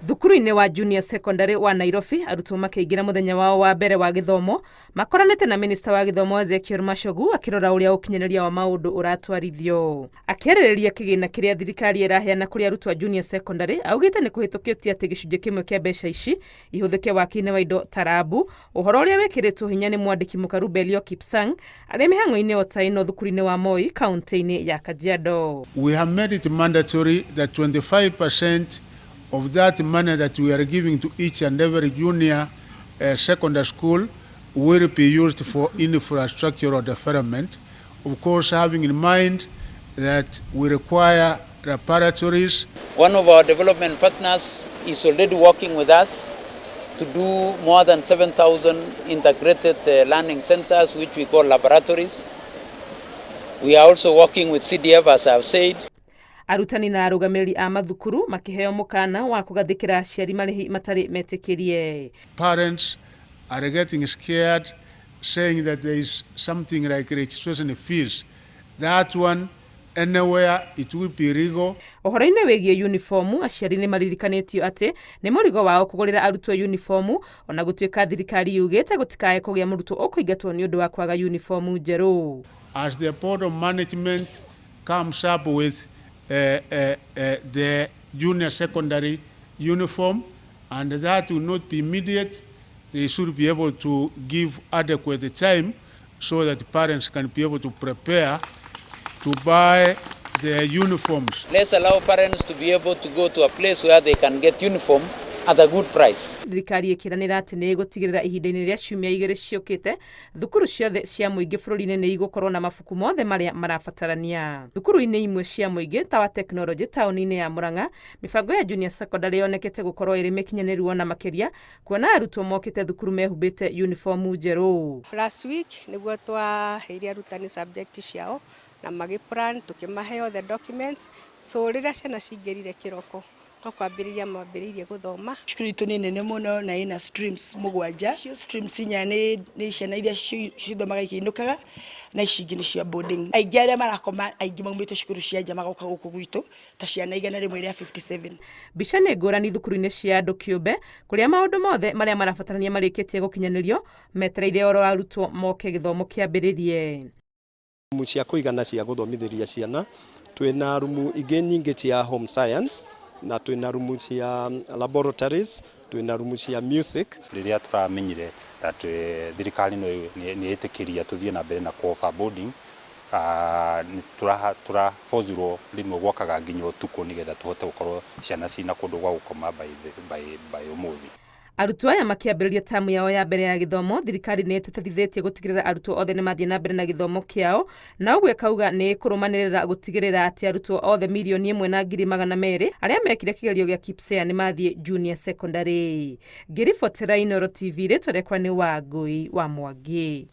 Thukuru-inĩ wa Junior Secondary wa Nairobi, arutwo makĩingĩra mũthenya wao wa mbere wa gĩthomo, makoranĩte na minista wa gĩthomo Ezekiel Machogu akĩrora ũrĩa ũkinyanĩria wa maũndũ ũratwarithio. Akĩarĩrĩria kĩgĩna kĩrĩa thirikari ĩraheana kũrĩ arutwo a Junior Secondary, augĩte nĩ kũhĩtũkĩtio atĩ gĩcunjĩ kĩmwe kĩa mbeca ici ihũthĩke waki-inĩ wa indo ta rabu, ũhoro ũrĩa wĩkĩrĩtwo hinya nĩ mwandĩki mũkaru Belio Kipsang arĩ mĩhang'o-inĩ o ta ĩno thukuru-inĩ wa Moi kaunti-inĩ ya Kajiado. We have made it mandatory that 25% of that money that we are giving to each and every junior secondary school will be used for infrastructural development. Of course, having in mind that we require laboratories. One of our development partners is already working with us to do more than 7,000 integrated learning centers, which we call laboratories. We are also working with CDF, as I have said. Arutani na arũgamĩrĩri a mathukuru makĩheo mũkana wa kũgathĩkĩra aciari marĩhi matarĩ metĩkĩrie. Parents are getting scared, saying that there is something like registration fees. That one, anywhere, it will be legal. Ũhoro-inĩ wĩgiĩ uniform, aciari nĩ maririkanĩtio atĩ nĩ mũrigo wao kũgũrĩra arutwo uniform, ona gũtuĩka thirikari yugĩte gũtikae kũgĩa mũrutwo ũkũingatwo nĩ ũndũ wa kwaga uniform njerũ. As the board of management comes up with the junior secondary uniform, and that will not be immediate, they should be able to give adequate time so that parents can be able to prepare to buy the uniforms. Let's allow parents to be able to go to a place where they can get uniform at a good price. Thirikari ĩkĩranĩra atĩ nĩ ĩgũtigĩrĩra ihinda-inĩ rĩa ciumia 2 ciũkĩte, thukuru ciothe cia mũingĩ bũrũri-inĩ nĩ igũkorwo na mabuku mothe marĩa marabatarania. Thukuru-inĩ imwe cia mũingĩ ta wa tekinoronjĩ taũni-inĩ ya Murang'a, mĩbango ya junior secondary yonekete gũkorwo ĩrĩ mĩkinyanĩru ona makĩria, kuona arutwo mokĩte thukuru mehumbĩte uniform njerũ. Last week nĩguo twaheire arutani subject ciao na magĩplan, tũkĩmahe all the documents, so rĩrĩa ciana cingĩrire kĩroko no kwambĩrĩria mambĩrĩirie gũthoma. Cukuru itũ nĩ nene mũno na ĩna streams 7. Cio streams 4 nĩ ciana iria cithomaga ikĩinũkaga na ici ingĩ nĩ cia boarding. Aingĩ arĩa marakoma, aingĩ maumĩte cukuru cia nja magoka gũkũ gwitũ, ta ciana 157. Mbica nĩ ngũrani thukuru-inĩ cia andũ kĩũmbe, kũrĩa maũndũ mothe marĩa marabatarania marĩkĩtie gũkinyanĩrio, metereire oro arutwo moke gĩthomo kĩambĩrĩrie. Rumu cia kũigana cia gũthomithĩria ciana, twĩna rumu ingĩ nyingĩ cia home science, na twĩna rumu cia laboratories, twĩna rumu cia music. Rĩrĩa tũramenyire that thirikari no nĩ ĩtĩkĩria tũthiĩ na mbere na offer boarding, nĩ tũrabocirwo rĩmwe gwakaga nginya ũtukũ nĩgetha tũhote gũkorwo ciana cina kũndũ gwa gũkoma by ũmũthĩ. Arutwo aya makĩambĩrĩria tamu yao ya mbere ya gĩthomo, thirikari nĩ ĩtĩtĩrithĩtie gũtigĩrĩra arutwo othe nĩ mathiĩ na mbere na gĩthomo kĩao, na ũguo ĩkauga nĩ ĩkũrũmanĩrĩra gũtigĩrĩra atĩ arutwo othe 1,200,000 arĩa mekire kĩgerio gĩa KPSEA nĩ mathiĩ junior secondary. Ngĩribotera Inooro TV, rĩtwa rĩakwa nĩ Wangũi wa Mwangi.